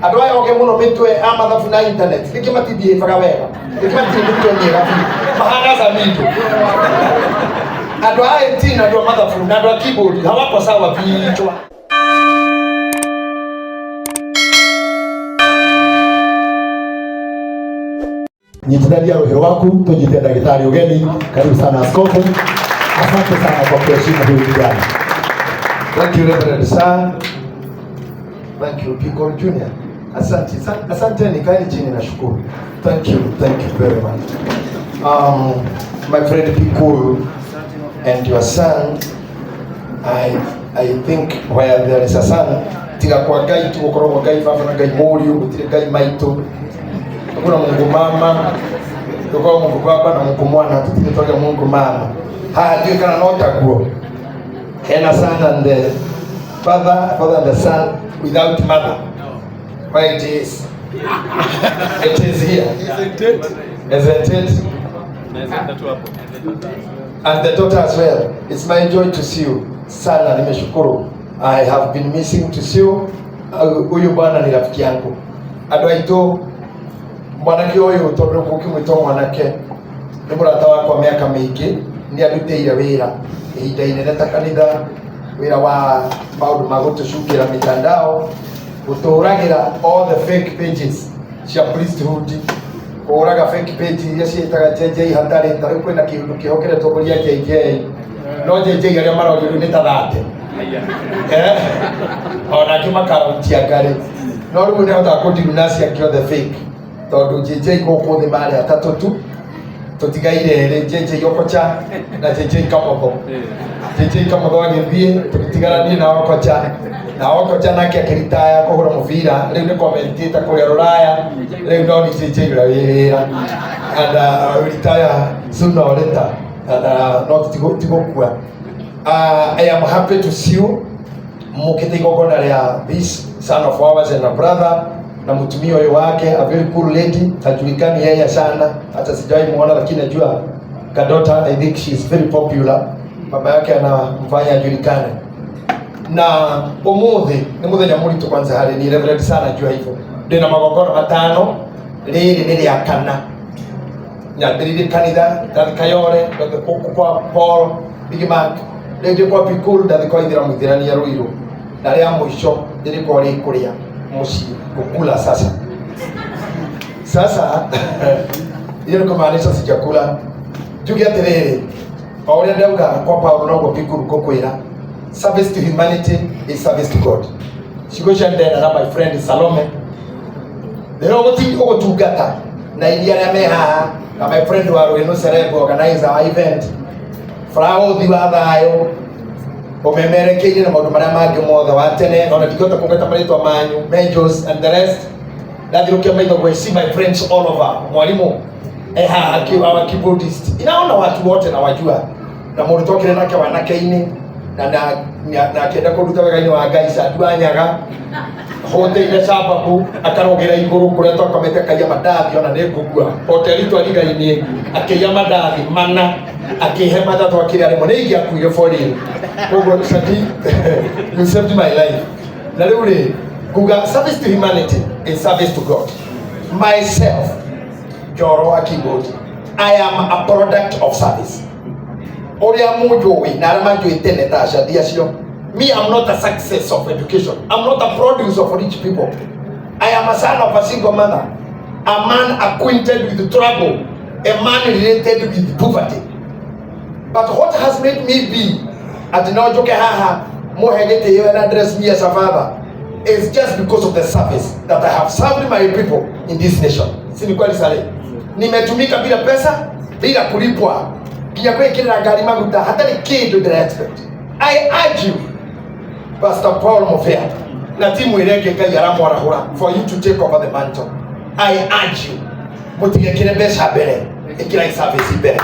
Andũ aya oge mũno mĩtwe a mathabu na internet nĩkĩ matithiĩbaga wega, nĩkĩ matirĩ mĩtwe mĩega biũ mahana Samido. Andũ a IT na andũ a mathabu na andũ a keyboard hawako sawa vichwa. Nyitithania rũhĩ rwaku tũnyite ndagĩtarĩ ũgeni. Karibu sana askofu, asante sana kwa kuheshimu huyu kijana. Thank you, Reverend Sir. Thank you, Picol Junior. Asante. Asanteni, kaeni chini nashukuru. Thank you very much. My friend Pikul and your son, I think where there is a son, tiga kwa Ngai tu gukoragwo Ngai baba na Ngai mũriũ, gũtirĩ Ngai maitũ. Hakuna Mungu mama, tukoragwo Mungu baba na Mungu mwana, tutirĩ twagĩa Mungu mama. Haha ndiũĩ kana no taguo. Hena son and the father, father and the son without mother. Where it is? It is here. Isn't it? Isn't it? And the daughter as well. It's my joy to see you. Sana nimeshukuru. I have been missing to see you. Huyu bwana ni rafiki yangu. Andũ aitũ mwanake ũyũ tondũ gũkĩmwĩtwo mwanake nĩ mũrata wakwa mĩaka mĩingĩ, nĩ andutĩire wĩra ihinda inene ta kanitha, wĩra wa maũndũ ma gũtũcukĩra mitandao, gũtũragĩra all the fake pages cia priesthood, kũraga fake page iria ciĩtaga JJ hatarĩ. Ta rĩu kwĩna kĩũndũ kĩhokeretwo kũria JJ, no JJ arĩa marorio rĩu nĩ ta thate. Onake makarautia ngarĩ, no rĩu nĩ ahotaga kũndirunacia kĩothe fake tondũ JJ gũkũ thĩ marĩ atatũ tu, tũtigaire erĩ, JJ Okocha na JJ Kamotho. JJ Kamotho agĩthiĩ, tũgĩtigara niĩ na Okocha, na Okocha nake akĩritaya kũhũra mũbira, rĩu nĩ commentator kũrĩa Rũraya. Rĩu no nĩ JJ ũrĩa wĩ wĩra and retire sooner or later and no tigũkua. I am happy to see you mukite igongona rĩa this son of ours and a brother na mutumia ũyũ wake, a very cool lady, hajulikani yeye sana, hata sijawahi muona, lakini najua kadota. I think she is very popular, baba yake anamfanya ajulikane. Na umuthi nĩ muthenya mũritũ kwanza harĩ ni Reverend sana, jua hivyo ndĩna magongona matano, rĩrĩ nĩ rĩa kana. Nyambĩrĩirie kanitha, ndathi Kayore, ndathi gũkũ kwa Paul Big Mark, rĩu ndĩ kwa Pikul, ndathi kwa Ithĩramu Ithĩrania Ruiru, na rĩa mũico rĩrĩkorwo rĩ kũrĩa mũciĩ kũkula. Sasa hiyo ni kumaanisha sijakula. Njuge atĩrĩrĩ, o ũrĩa ndauga kwa Paulo noguo Pikul ngũkwĩra, service to humanity is service to God. Ciugo cia ndena na my friend Salome rĩrĩa ũgũtungata na iria arĩa me haha na my friend wa Rwĩnũ Celeb organizer wa event Fraũthi wa thayũ ũmemerekeirie na maũndũ marĩa mangĩ mothe wa tene, ona ndingĩhota kũgweta marĩtwa manyu, Majors and the rest. Ndathirũkia maitho gwĩ see my friends all over, mwalimu eh haha our keyboardist, inaona watu wote na wajua na mũndũ twokire nake wanake-inĩ na akĩenda kũruta wega-inĩ wa Ngai Sandi wa Nyaga hũtĩire sababu akarũgĩra igũrũ kũrĩa twakomete akaiya mandathi, ona nĩ ngũgua hoteli twarigainie, akĩiya mandathi mana, akĩhe matatũ, akĩrĩa rĩmwe nĩ ingĩakuire for real. Koguo Sandi, you saved my life. Na rĩu rĩ kuga service to humanity is service to God. Myself, Njoro wa keyboard, I am a product of service. Ũrĩa mũnjũĩ na arĩa manjũĩ tene ta acandi acio, me, I'm not a success of education, I'm not a produce of rich people. I am a son of a single mother, a man acquainted with trouble, a man related with poverty. But what has made me be atĩ no njũke haha mũhe gĩtĩo and address me as a father is just because of the service that I have served my people in this nation. Si ni kweli, Sale? Nimetumika bila pesa, bila kulipwa, nginya kwĩkĩrĩra ngari maguta hatarĩ kĩndũ ndĩra expect. I urge you, Pastor Paul Mofea na timu ĩrĩa ĩngĩ Ngai aramwarahũra for you to take over the mantle, I urge you, mũtigekĩre mbeca mbere, ĩkĩrai service mbere,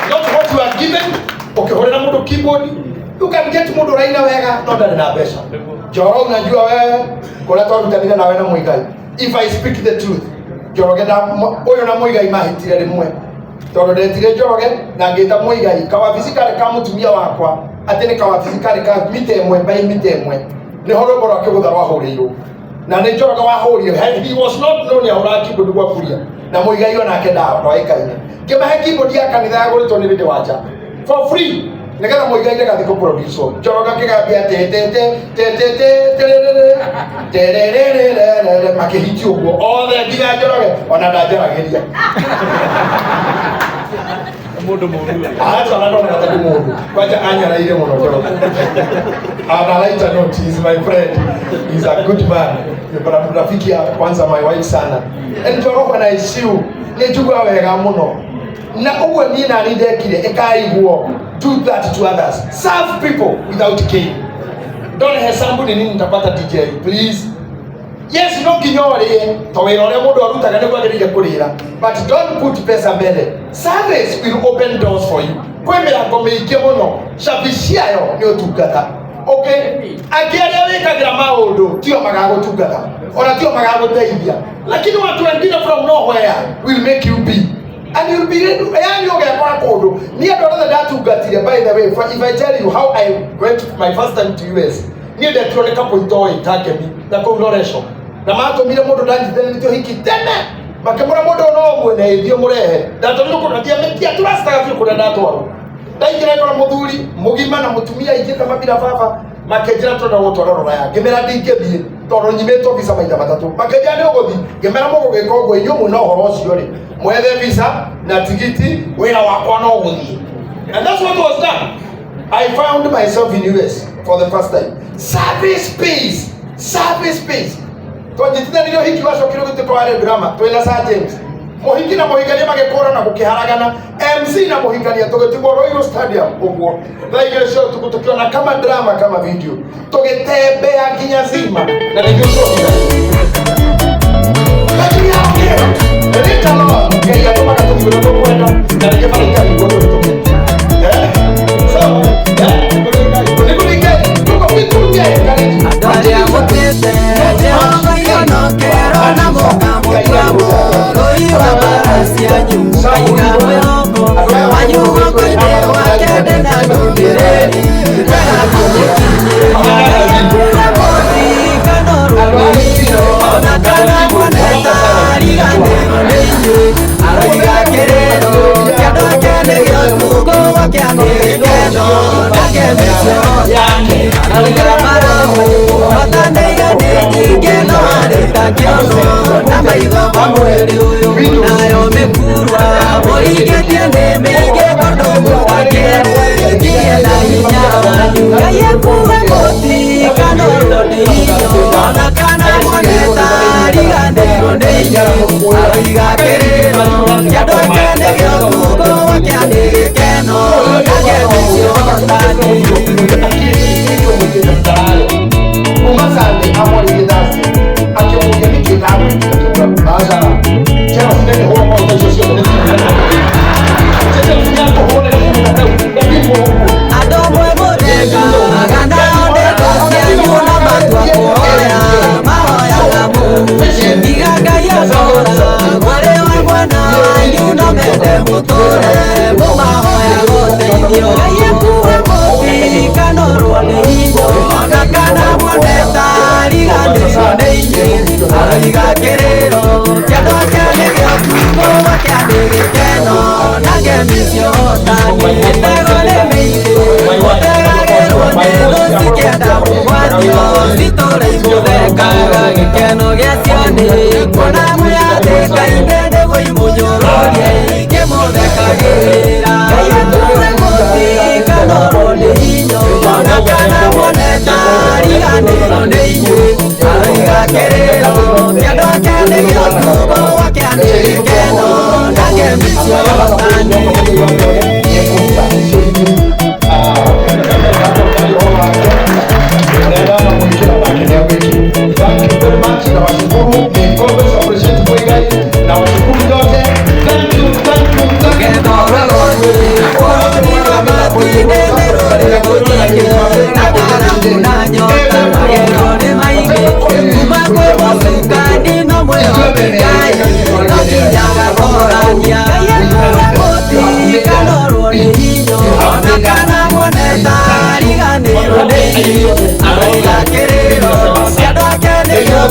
not what you are given. Ũkĩhũrĩra mũndũ keyboard, you can get mũndũ ũraina wega no ndarĩ na mbeca. Njoro, unajua wewe kũrĩa twarutanire nawe na Mũigai, if I speak the truth, Njoroge na ũyũ na Mũigai mahĩtire rĩmwe tondũ ndetire Njoroge na ngĩta Mũigai kawabici karĩ ka mũtumia wakwa, atĩ nĩ kawabici karĩ ka mita 1 by mita 1, nĩho rwĩmbo rwa kĩgũtha rwahũrĩirwo. Na nĩ Njoroge wahũrire. He was not known ahũraga keyboard gwa Kuria. Na Muigai onake ndoĩkaine. Ngĩmahe keyboard ya kanitha yagũrĩtwo nĩ Lady Wanja for free, nĩgetha Muigai ndagathiĩ kũproduce. Njoroge akĩgambia te te te te te te tererere tererere, makĩhitia ũguo othe nginya Njoroge ona ndanjaragĩria. Mundu mũru. Acha na ndona ta mundu kwanja anyaraire muno Njoroge. On a lighter note, he's my friend, he's a good man. Ni rafiki ya kwanza my wife sana. And Njoroge, when I see you, nĩ njiguaga wega mũno. Na ũguo niĩ nani ndekire ĩkaiguo, do that to others, serve people without gain. Don't hesabu ni nini nitapata. DJ, please. Yes, no nginya ũrĩe to wĩra ũrĩa mũndũ arutaga nĩguo agĩrĩire kũrĩra, but don't put pesa mbere. Service will open doors for you. Kwĩ mĩrango mĩingĩ mũno, cabi ciayo nĩ ũtungata. Okay, angĩ arĩa wĩkagĩra maũndũ tio magagũtungata, ona tio magagũteithia, lakini watu wengine from nowhere will make you be and you'll be ready. Yani ũgekora kũndũ niĩ andũ othe ndatungatire. By the way, if I tell you how I went my first time to US, niĩ ndetirwo nĩ couple itoĩ takemi na kũu Loresho, na matũmire mũndũ ndanyitithanĩtio hiki tene, makĩmũra mũndũ ũyũ no ũmwe na ĩthiĩ mũrehe. Ndatũmirwo kũndũ ndiatrustaga biũ kũrĩa ndatwarwo. Ndaingĩra ngora mũthuri mũgima na mũtumia aingĩte mabira baba, makĩnjĩra tũrenda gũtwara rũraya. Ngĩmĩra ndingĩthiĩ tondũ nyimĩtwo visa maita matatũ. Makĩnjĩra nĩ ũgũthiĩ. Ngĩmera mũgũgĩka ũguo, inyuĩ mwĩna ũhoro ũcio rĩ, mwethe visa na tigiti, wĩra wakwa no gũthiĩ. And that's what was done. I found myself in US for the first time. Service pays, service pays. Twanyitithanirio hiki wacokire gũtuĩka warĩ drama twĩna Sir James. Mũhiki na mũhikania magĩkũrana gũkĩharagana, MC na mũhikania tũgĩtigwo Royal Stadium ũguo thaa 2 cia ũtukũ, tũkĩona kama drama, kama video, tũgĩtembea nginya Zima na nĩguo tũrokire. Lakini okay, later on Ngai atũmaga tũthiĩ ũrĩa tũkwenda na rĩngĩ barika nĩguo tũhĩtũke. Eh? So, eh, nĩ kũrĩ Ngai, tuko vitu encourage. Andũ arĩa mũtĩte Jehova ihonokero na mũkamũtua mũrũi wa mbara cianyu, mũkaiga mwĩhoko wanyu guoko-inĩ gwake ndĩ na ndũmĩrĩri njega kũmũkinyĩria. Ngai mũtikanũrwo nĩ inyuĩ, ona kana muone ta ariganĩrwo nĩ inyuĩ. Aroiga kĩrĩro kĩa andũ ake nĩgĩo tukũ wakĩa nĩ gĩkeno na ngemĩcio aroiga maramu hotanĩire nĩ nyingĩ no harĩ itakĩonwo na maitho ma mwĩrĩ ũyũ, nayo mĩkurwa mũringĩtie nĩ mĩingĩ tondũ mũtakĩrĩtie na hinya wanyu. Ngai ekuga mũtikanũrwo nĩ inyuĩ, ona kana muone ta ariganĩrwo nĩ inyuĩ. Aroiga kĩrĩro kĩa andũ ake nĩgĩo tukũ wakĩa nĩ gĩkeno na ngemĩcio hotani. Kuma Sunday amwarĩrie Thursday, akĩmũria nĩkĩ ndagwĩkire. Aca Chelsea nĩ hũra maũndũ icio ciothe Chelsea nĩ akũhũrĩra ũguo. Andũ amwe mũthemba magana ndeto cianyu na matua kũhoya mahoyaga Mungu tiga Ngai akora mwarĩ wa mwana wanyu no mende mũtũre mũmahoya gũteithio. Ngai ekuwe mũtikanũrwo nĩ inyuĩ, ona kana muone ta ariganĩrwo nĩ inyuĩ. Aroiga kĩrĩro kĩa andũ ake nĩgĩo tukũ wakĩa nĩ gĩkeno na ngemĩcio hotani. Mĩtego nĩ mĩingĩ mũtegagĩrwo nĩ thũ cikĩenda mũgwatio, citũre imũthekaga gĩkeno gĩacio nĩ kuona mwĩathĩka-inĩ nĩguo imũnyũrũrie ikĩmũthekagĩrĩra. Ngai ekuwe mũtikanũrwo nĩ inyuĩ, ona kana muone ta ariganĩrwo nĩ inyuĩ. Aroiga kĩrĩro kĩa andũ ake nĩgĩo tukũ wakĩa nĩ gĩkeno na ngemĩcio hotani. Thank you very much. Nawashukuru. Ni always appreciate Muigai. Nawashukuru nyote. Thank you, thank you, thank you. Rũgendo rwa gũthiĩ bũrũri wa matu-inĩ nĩ rũrĩ gũthiĩ na ng'aragu na nyota, magerio nĩ maingĩ kuma kwĩ mũcukani, no mwĩhoke Ngai no nginya agatorania. Ngai ekuwe mũtikanũrwo nĩ inyuĩ, ona kana muone ta ariganĩrwo nĩ inyuĩ. Aroiga kĩrĩro kĩa andũ ake nĩgĩo